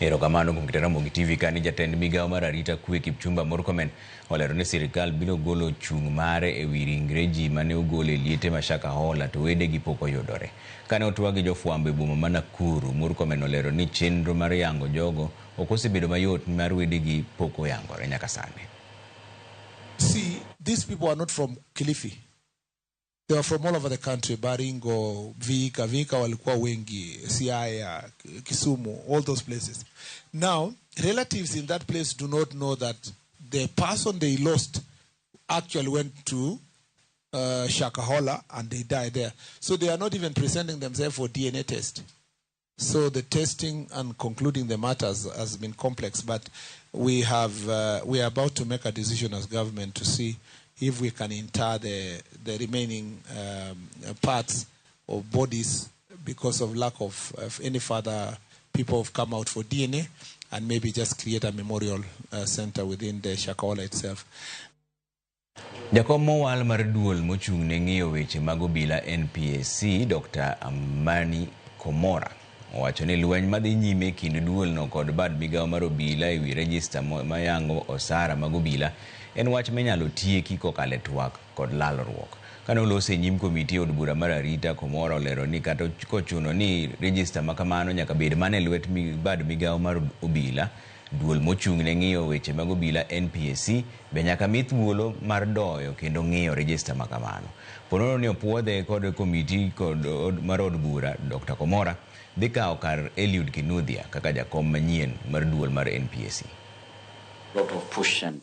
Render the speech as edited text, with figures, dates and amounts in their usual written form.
Erokamano kuom keto Ramogi TV kani jatend migawo mar arita kwe Kipchumba Murkomen olero ni sirikal biro golo chung' mare e wi ringre ji mane ogol e liete ma Shakahola to wedegi pok oyudore. Kane otwag gi jofwambo e boma ma Nakuru, Murkomen olero ni chenro mar yango jogo ok osebedo mayot nimar wedegi pok oyangore nyaka sani. See, these people are not from Kilifi. They were from all over the country, Baringo, Vihiga, Vihiga walikuwa wengi, Siaya, Kisumu, all those places. Now, relatives in that place do not know that the person they lost actually went to Shakahola and they died there. So they are not even presenting themselves for DNA test. So the testing and concluding the matters has been complex, but we are about to make a decision as government to see if we can inter the remaining parts of bodies because of lack of any further people have come out for DNA, and maybe just create a memorial center within the Shakahola itself. Jakom mowal mar duol mochung' ne ng'iyo weche mag obila NPSC Dr. Amani Komora owacho ni lweny madhi nyime e kind duolno kod bad migawo mar obila e wi rejista mayango osara mag obila en wach minyalo tieki kokalo e twak kod lalruok. Kane oloso e nyim komiti e od bura mar arita, Komora olero ni kata kochuno ni rejista ma kamano nyaka bed mana e lwet bad migawo mar obila, duol mochung' ne ng'iyo weche mag obila NPSC be nyaka mi thuolo mar doyo kendo ng'iyo rejista ma kamano. Ponono ni opuodhe kod komiti kod mar od bura, Dr. Komora dhi kawo kar Eliud Kinuthia kaka jakom manyien mar duol mar NPSC. Lot of push and